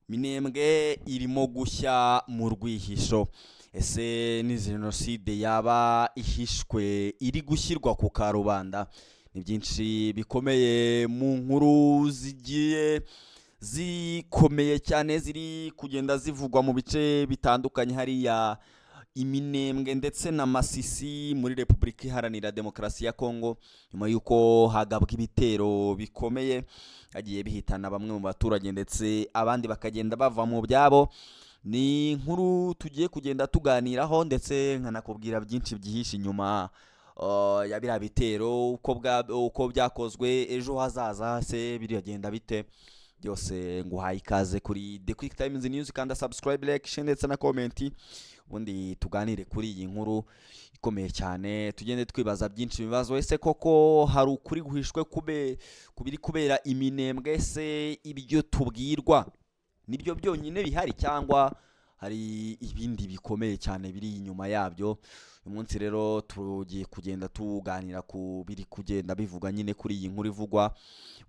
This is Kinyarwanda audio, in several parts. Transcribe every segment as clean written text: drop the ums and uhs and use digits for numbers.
Minembwe irimo gushya mu rwihisho. Ese ni jenoside yaba ihishwe iri gushyirwa ku karubanda? Ni byinshi bikomeye mu nkuru zigiye zikomeye cyane ziri kugenda zivugwa mu bice bitandukanye hariya Iminembwe ndetse na Masisi muri Repubulika Iharanira Demokarasi ya Kongo, nyuma y'uko hagabwa ibitero bikomeye hagiye bihitana bamwe mu baturage ndetse abandi bakagenda bava mu byabo. Ni inkuru tugiye kugenda tuganiraho ndetse nkanakubwira byinshi byihishe inyuma ya biriya bitero, uko byakozwe, ejo hazaza se biragenda bite. Byose nguhaye ikaze kuri The Quick Times News. Kanda subscribe, like, share ndetse na comment, ubundi tuganire kuri iyi nkuru ikomeye cyane, tugende twibaza byinshi bibazo. Ese koko hari ukuri guhishwe ku biri kubera Iminembwe? Ese ibyo tubwirwa nibyo byonyine bihari cyangwa hari ibindi bikomeye cyane biri inyuma yabyo? Uyu munsi rero tugiye kugenda tuganira ku biri kugenda bivugwa nyine kuri iyi nkuru ivugwa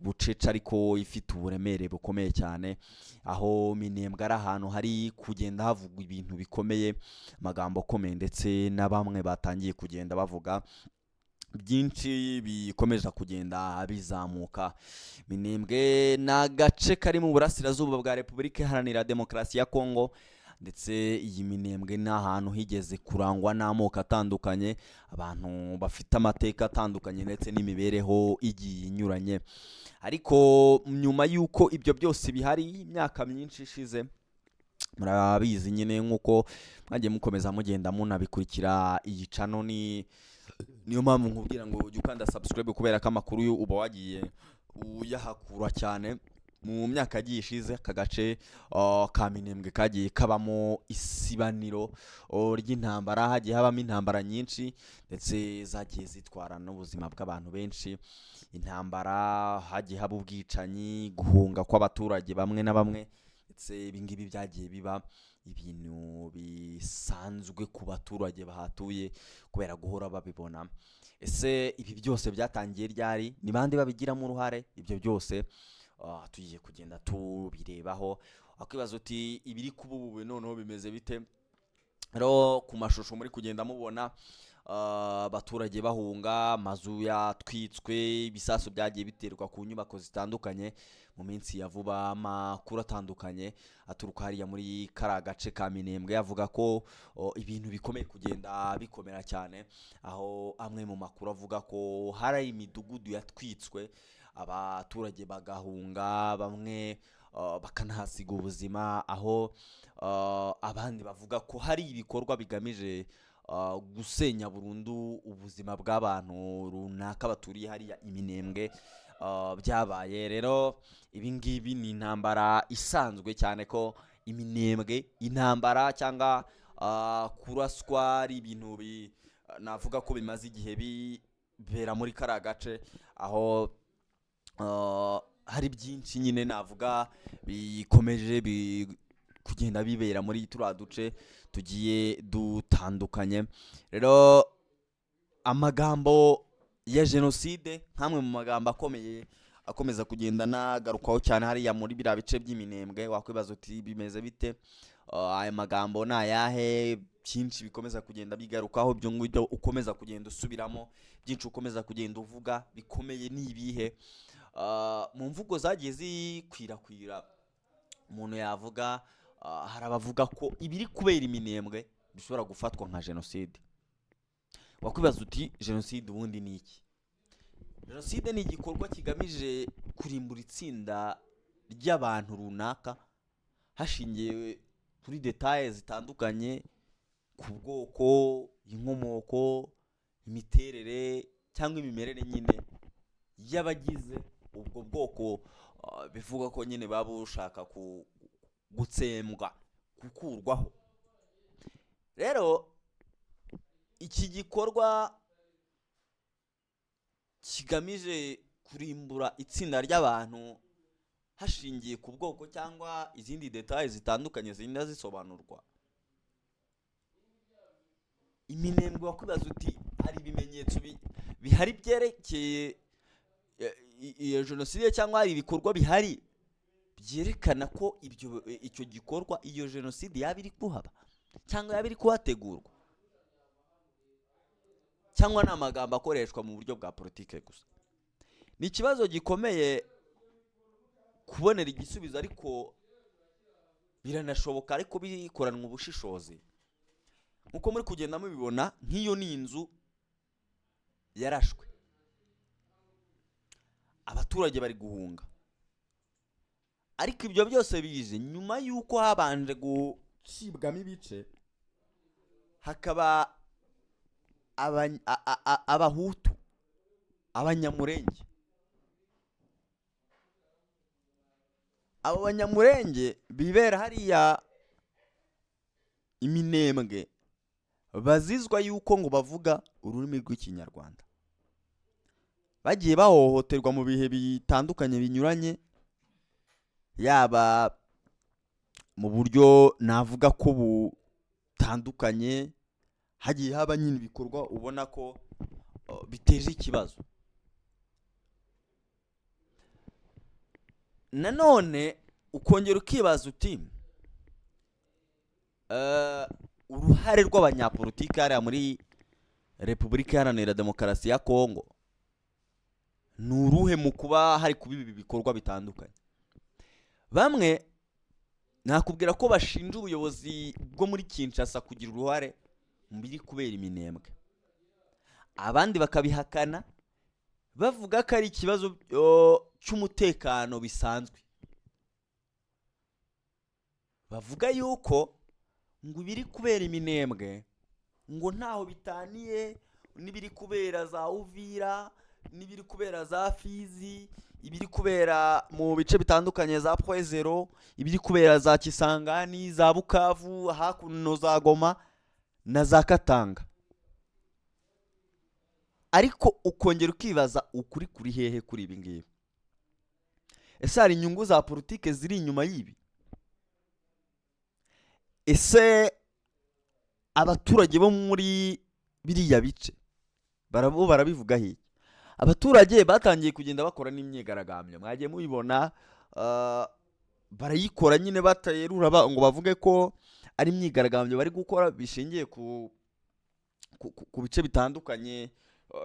bucece ariko ifite uburemere bukomeye cyane, aho Minembwe ari ahantu hari kugenda havugwa ibintu bikomeye, amagambo akomeye, ndetse na bamwe batangiye kugenda bavuga byinshi bikomeje kugenda bizamuka. Minembwe ni agace kari mu burasirazuba bwa Repubulika Iharanira Demokarasi ya Kongo, ndetse iyi Minembwe ni ahantu higeze kurangwa n'amoko atandukanye, abantu bafite amateka atandukanye ndetse n'imibereho igiye inyuranye. Ariko nyuma y'uko ibyo byose bihari, imyaka myinshi ishize, murabizi nyine nk'uko mwagiye mukomeza mugenda munabikurikira iyi channel, ni niyo mpamvu nkubwira ngo ujye ukanda subscribe, kubera ko amakuru yo uba wagiye uyahakura cyane. Mu myaka yagiye ishize, aka gace ka Minembwe kagiye kabamo isibaniro ry'intambara, hagiye habamo intambara nyinshi ndetse zagiye zitwara n'ubuzima bw'abantu benshi. Intambara, hagiye haba ubwicanyi, guhunga kw'abaturage bamwe na bamwe, ndetse ibi ngibi byagiye biba ibintu bisanzwe ku baturage bahatuye kubera guhora babibona. Ese ibi byose byatangiye ryari? Ni bande babigiramo uruhare? Ibyo byose tugiye kugenda tubirebaho. Wakwibaza uti: "Ibiri kuba ubu noneho bimeze bite?" Rero ku mashusho muri kugenda mubona abaturage bahunga, amazu yatwitswe, ibisasu byagiye biterwa ku nyubako zitandukanye mu minsi ya vuba. Amakuru atandukanye aturuka hariya muri kariya gace ka Minembwe avuga ko ibintu bikomeye kugenda bikomera cyane, aho amwe mu makuru avuga ko hari imidugudu yatwitswe, abaturage bagahunga, bamwe bakanahasiga ubuzima, aho abandi bavuga ko hari ibikorwa bigamije gusenya burundu ubuzima bw'abantu runaka baturiye hariya Iminembwe byabaye. Rero ibi ngibi ni intambara isanzwe cyane, ko Iminembwe intambara cyangwa kuraswa ari ibintu navuga ko bimaze igihe bibera muri kariya gace, aho hari byinshi nyine navuga bikomeje kugenda bibera muri turiya duce tugiye dutandukanye. Rero amagambo ya jenoside nk'amwe mu magambo akomeye akomeza kugenda anagarukaho cyane hariya muri biriya bice by'Iminembwe. Wakwibaza uti: "Bimeze bite? Aya magambo ni ayahe?" Byinshi bikomeza kugenda bigarukaho, ibyo ngibyo ukomeza kugenda usubiramo, byinshi ukomeza kugenda uvuga bikomeye ni ibihe? Mu mvugo zagiye zikwirakwira, umuntu yavuga, hari abavuga ko ibiri kubera Iminembwe bishobora gufatwa nka jenoside. Wakwibaza uti: "Jenoside ubundi ni iki?" Jenoside ni igikorwa kigamije kurimbura itsinda ry'abantu runaka hashingiwe kuri détails zitandukanye, ku bwoko, inkomoko, imiterere cyangwa imimerere nyine y'abagize ubwo bwoko, bivuga ko nyine baba bushaka gutsembwa, gukurwaho. Rero iki gikorwa kigamije kurimbura itsinda ry'abantu hashingiye ku bwoko cyangwa izindi détails zitandukanye zigenda zisobanurwa. Iminembwe, wakwibaza uti: "Hari ibimenyetso bihari byerekeye iyo jenoside cyangwa hari ibikorwa bihari Byerekana ko ibyo icyo gikorwa, iyo jenoside yaba iri kuhaba cyangwa yaba iri kuhategurwa, cyangwa ni amagambo akoreshwa mu buryo bwa politike gusa? Ni ikibazo gikomeye kubonera igisubizo, ariko biranashoboka, ariko bikoranwa ubushishozi. Nkuko muri kugenda mubibona, nk'iyo ni inzu yarashwe, abaturage bari guhunga, ariko ibyo byose bije nyuma y'uko habanje gucibwamo ibice, hakaba Abahutu, Abanyamurenge. Abo Banyamurenge bibera hariya Iminembwe bazizwa yuko ngo bavuga ururimi rw'Ikinyarwanda, bagiye bahohoterwa mu bihe bitandukanye binyuranye, yaba mu buryo navuga ko butandukanye, hagiye haba nyine ibikorwa ubona ko biteje ikibazo. Nanone ukongera ukibaza uti uruhare rw'abanyapolitiki hariya muri Repubulika Iharanira Demokarasi ya Kongo ni uruhe mu kuba hari kuba ibi bikorwa bitandukanye? Bamwe nakubwira ko bashinja ubuyobozi bwo muri Kinshasa kugira uruhare mu biri kubera Iminembwe, abandi bakabihakana bavuga ko ari ikibazo cy'umutekano bisanzwe, bavuga yuko ngo ibiri kubera Iminembwe ngo ntaho bitaniye n'ibiri kubera za Uvira, n'ibiri kubera za Fizi, ibiri kubera mu bice bitandukanye za Pwezero, ibiri kubera za Kisangani, za Bukavu, hakuno za Goma na za Katanga. Ariko ukongera ukibaza ukuri kuri hehe kuri ibi ngibi? Ese hari inyungu za politike ziri inyuma y'ibi? Ese abaturage bo muri biriya bice bo barabivuga iki? Abaturage batangiye kugenda bakora n'imyigaragambyo, mwagiye mubibona, barayikora nyine batayerura ngo bavuge ko ari imyigaragambyo bari gukora bishingiye ku bice bitandukanye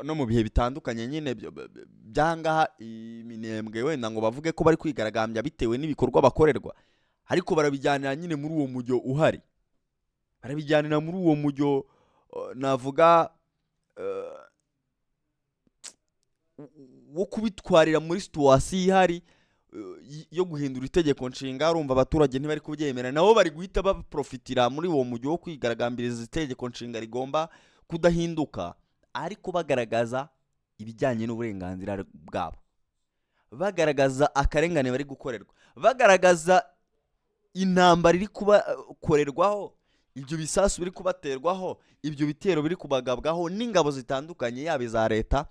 no mu bihe bitandukanye nyine by'ahangaha Iminembwe, wenda ngo bavuge ko bari kwigaragambya bitewe n'ibikorwa bakorerwa, ariko barabijyanira nyine muri uwo mujyo uhari, barabijyanira muri uwo mujyo navuga wo kubitwarira muri situwasiyo ihari yo guhindura itegeko nshinga. Urumva abaturage ntibari kubyemera, nabo bari guhita baprofitira muri uwo mujyo wo kwigaragambiriza itegeko nshinga rigomba kudahinduka, ariko bagaragaza ibijyanye n'uburenganzira bwabo, bagaragaza akarengane bari gukorerwa, bagaragaza intambara iri kubakorerwaho, ibyo bisasu biri kubaterwaho, ibyo bitero biri kubagabwaho n'ingabo zitandukanye, yaba iza leta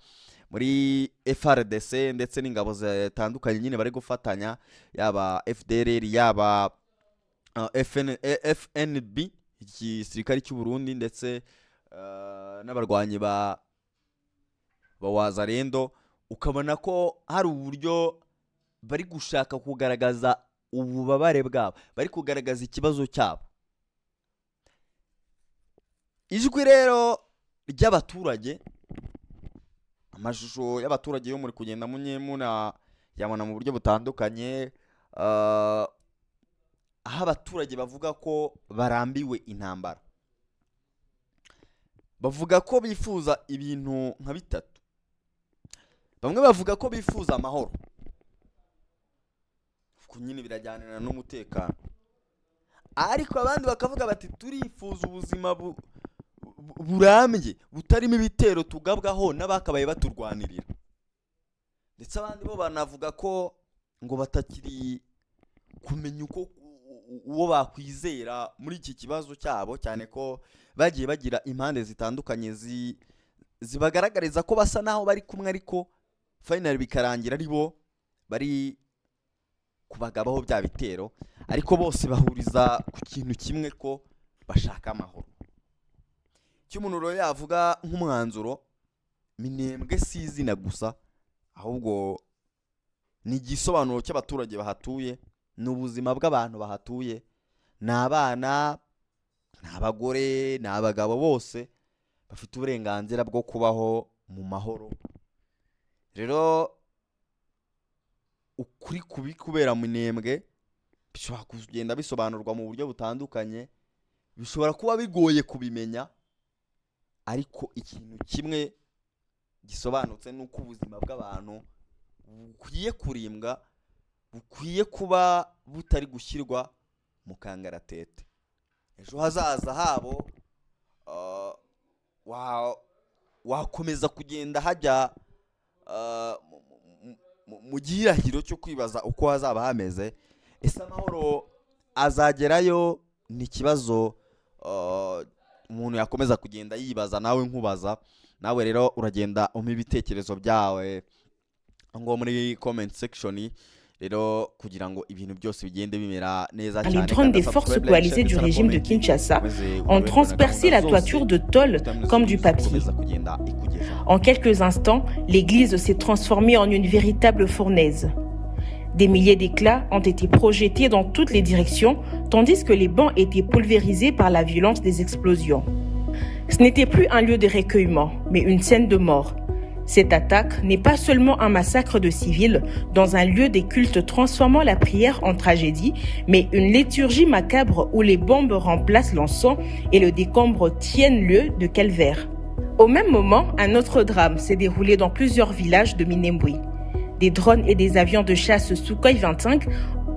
muri FRDC ndetse n'ingabo zitandukanye nyine bari gufatanya, yaba FDLR, yaba FNB, igisirikare cy'u Burundi, ndetse n'abarwanyi ba Wazalendo. Ukabona ko hari uburyo bari gushaka kugaragaza ububabare bwabo, bari kugaragaza ikibazo cyabo. Ijwi rero ry'abaturage, amashusho y'abaturage yo muri kugenda munayabona mu buryo butandukanye, aho abaturage bavuga ko barambiwe intambara, bavuga ko bifuza ibintu nka bitatu. Bamwe bavuga ko bifuza amahoro, kuko nyine birajyanira n'umutekano, ariko abandi bakavuga bati turifuza ubuzima burambye butarimo ibitero tugabwaho n'abakabaye baturwanirira. Ndetse abandi bo banavuga ko ngo batakiri kumenya uko uwo bakwizera muri iki kibazo cyabo, cyane ko bagiye bagira impande zitandukanye zibagaragariza ko basa naho bari kumwe, ariko finally bikarangira ari bo bari kubagabaho bya bitero, ariko bose bahuriza ku kintu kimwe ko bashaka amahoro. Icyo umuntu rero yavuga nk'umwanzuro, Minembwe si izina gusa, ahubwo ni igisobanuro cy'abaturage bahatuye. Ni ubuzima bw'abantu bahatuye, ni abana, ni abagore, ni abagabo, bose bafite uburenganzira bwo kubaho mu mahoro. Rero ukuri kubi kubera Minembwe bishobora kugenda bisobanurwa mu buryo butandukanye, bishobora kuba bigoye kubimenya, ariko ikintu kimwe gisobanutse ni uko ubuzima bw'abantu bukwiye kurimbwa, bukwiye kuba butari gushyirwa mu kangaratete. Ejo hazaza habo wakomeza kugenda hajya mu gihirahiro cyo kwibaza uko hazaba hameze. Ese amahoro azagerayo? Ni ikibazo umuntu yakomeza kugenda yibaza, nawe nkubaza. Nawe rero uragenda umpa ibitekerezo byawe ngo muri comment section, rero kugira ngo ibintu byose bigende bimera neza Les cyane. drones des forces coalisées du régime de Kinshasa ont transpercé la toiture de tôle comme du papier. En quelques instants, l'église s'est transformée en une véritable fournaise. Des milliers d'éclats ont été projetés dans toutes les directions, tandis que les bancs étaient pulvérisés par la violence des explosions. Ce n'était plus un lieu de recueillement, mais une scène de mort. Cette attaque n'est pas seulement un massacre de civils dans un lieu des cultes transformant la prière en tragédie, mais une liturgie macabre où les bombes remplacent l'encens et le décombre tiennent lieu de calvaire. Au même moment, un autre drame s'est déroulé dans plusieurs villages de Minembwe. Des drones et des avions de chasse Sukhoi 25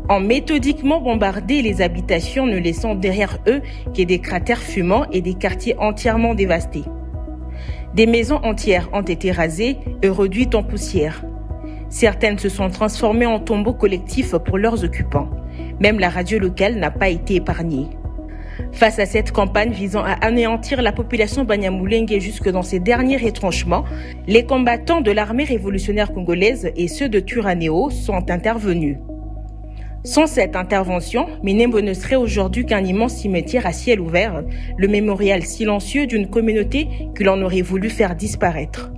ont méthodiquement bombardé les habitations, ne laissant derrière eux que des cratères fumants et des quartiers entièrement dévastés. Des maisons entières ont été rasées et réduites en poussière. Certaines se sont transformées en tombeaux collectifs pour leurs occupants. Même la radio locale n'a pas été épargnée. Face à cette campagne visant à anéantir la population Banyamulenge jusque dans ses derniers retranchements, les combattants de l'armée révolutionnaire congolaise et ceux de Twirwaneho sont intervenus. Sans cette intervention, Minembwe ne serait aujourd'hui qu'un immense cimetière à ciel ouvert, le mémorial silencieux d'une communauté que l'on aurait voulu faire disparaître.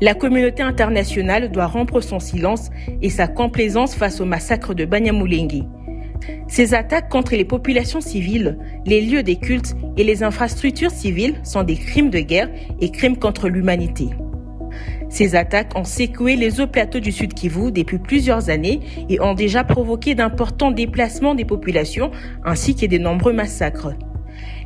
La communauté internationale doit rompre son silence et sa complaisance face au massacre de Banyamulenge. Ces attaques contre les populations civiles, les lieux des cultes et les infrastructures civiles sont des crimes de guerre et crimes contre l'humanité. Ces attaques ont secoué les hauts plateaux du Sud Kivu depuis plusieurs années et ont déjà provoqué d'importants déplacements des populations ainsi que de nombreux massacres.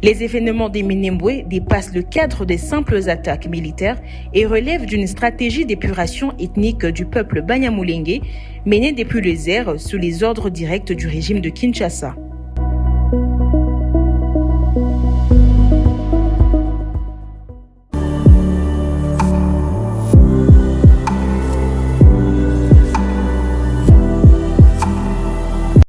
Les événements des Minembwe dépassent le cadre des simples attaques militaires et relèvent d'une stratégie d'épuration ethnique du peuple Banyamulenge menée depuis le Zaire sous les ordres directs du régime de Kinshasa.